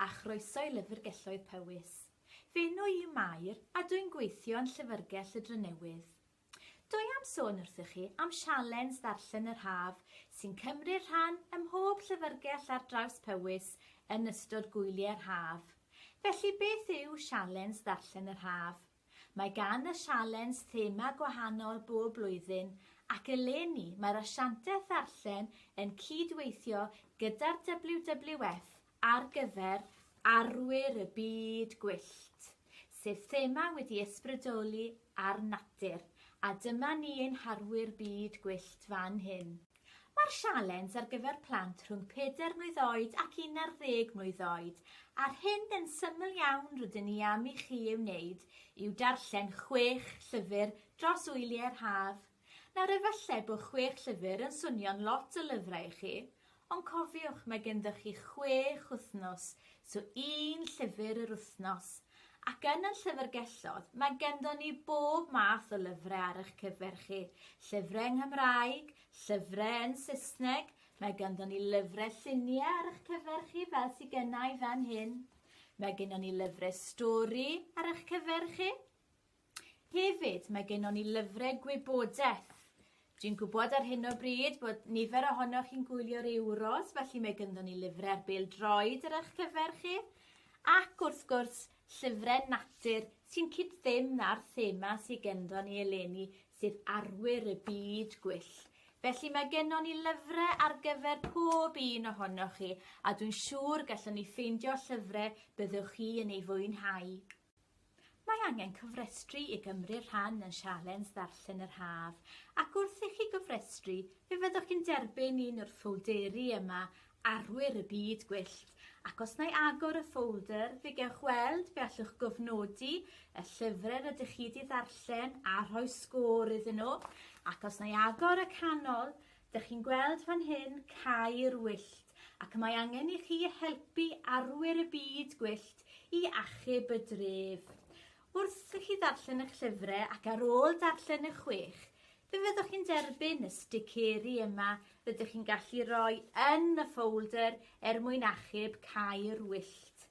a chroeso i Lyfrgelloedd Powys. Fy enw i yw Mair a dw i'n gweithio yn Llyfrgell y Drenewydd. Dw i am sôn wrthych chi am sialens ddarllen yr haf sy'n cymryd rhan ym mhob llyfrgell ar draws Powys yn ystod gwyliau'r haf. Felly beth yw sialens ddarllen yr haf? Mae gan y sialens thema gwahanol bob blwyddyn ac eleni mae'r Asiantaeth Ddarllen yn cyd-weithio gyda'r WWF ar gyfer Arwyr y Byd Gwyllt, sef thema wedi ysbrydoli ar natur, a dyma ni ein harwyr byd gwyllt fan hyn. Mae'r sialens ar gyfer plant rhwng pedair mlwydd oed ac 11 mlwydd oed, a'r hyn yn syml iawn rydyn ni am i chi ei wneud yw darllen chwech llyfr dros wyliau'r haf. Nawr efallai bod chwech llyfr yn swnio'n lot o lyfrau i chi, ond cofiwch mae genddoch chi chwech wythnos, so un llyfr yr wythnos. Ac yn yn llyfrgellodd, mae genddo ni bob math o lyfrau ar eich cyfer chi. Llyfrau yng Nghymraeg, llyfrau yn Saesneg, mae ganddo ni lyfrau lluniau ar eich cyfer chi fel sydd gennau fan hyn. Mae gennon ni lyfrau stori ar eich cyfer chi. Hefyd, mae gennon ni lyfrau gwybodaeth. Dwi'n gwybod ar hyn o bryd bod nifer ohonoch chi'n gwylio'r Euros, felly mae gynddon ni lyfrau ar bêl-droed ar eich cyfer chi. Ac wrth gwrs, llyfrau natur sy'n cyd-ddim â'r thema sydd genddo ni eleni, sef arwyr y byd gwyllt. Felly mae gennon ni lyfrau ar gyfer pob un ohonoch chi, a dwi'n siŵr gallwn ni ffeindio llyfrau byddwch chi yn ei fwynhau. Mae angen cofrestru i gymryd rhan yn Sialens Ddarllen yr Haf, ac wrth i chi gofrestru, fe fyddwch chi'n derbyn un o'r ffolderi yma, Arwyr y Byd Gwyllt, ac os wna i agor y ffolder, fe gewch weld, fe allwch gofnodi y llyfrau rydych chi wedi ddarllen a rhoi sgôr iddyn nhw, ac os wna i agor y canol, Dych chi'n gweld fan hyn caer wyllt, ac mae angen i chi helpu arwyr y byd gwyllt i achub y dref. Wrth i chi ddarllen eich llyfrau ac ar ôl darllen y chwech, fe fyddwch chi'n derbyn y sticeri yma rydych chi'n gallu rhoi yn y ffolder er mwyn achub caer wyllt.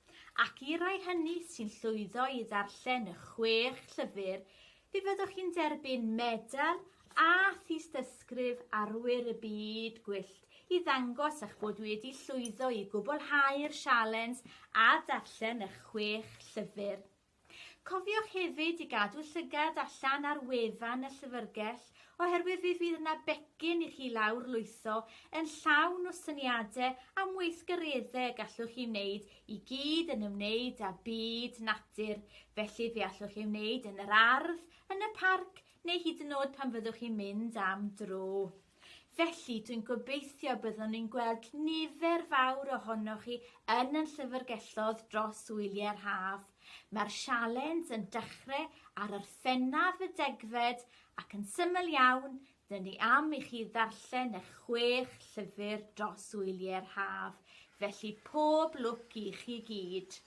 Ac i rai hynny sy'n llwyddo i ddarllen y chwech llyfr, Fe fyddwch chi'n derbyn medal a thystysgrif Arwyr y Byd Gwyllt i ddangos eich bod wedi llwyddo i gwblhau'r sialens a darllen eich chwech llyfr. Cofiwch hefyd i gadw llygad allan ar wefan y llyfrgell oherwydd fe fydd yna becyn i chi lawr lwytho yn llawn o syniadau am weithgareddau y gallwch chi wneud i gyd yn ymwneud â byd natur, felly fe allwch chi wneud yn yr ardd, yn y parc, neu hyd yn oed pan fyddwch chi'n mynd am dro. Felly, dwi'n gobeithio byddwn ni'n gweld nifer fawr ohonoch chi yn yn llyfrgellodd dros wyliau'r haf. Mae'r sialens yn dechrau ar Orffennaf y degfed ac yn syml iawn, Dyn ni am i chi ddarllen eich chwech llyfr dros wyliau'r haf, felly pob lwc i chi gyd!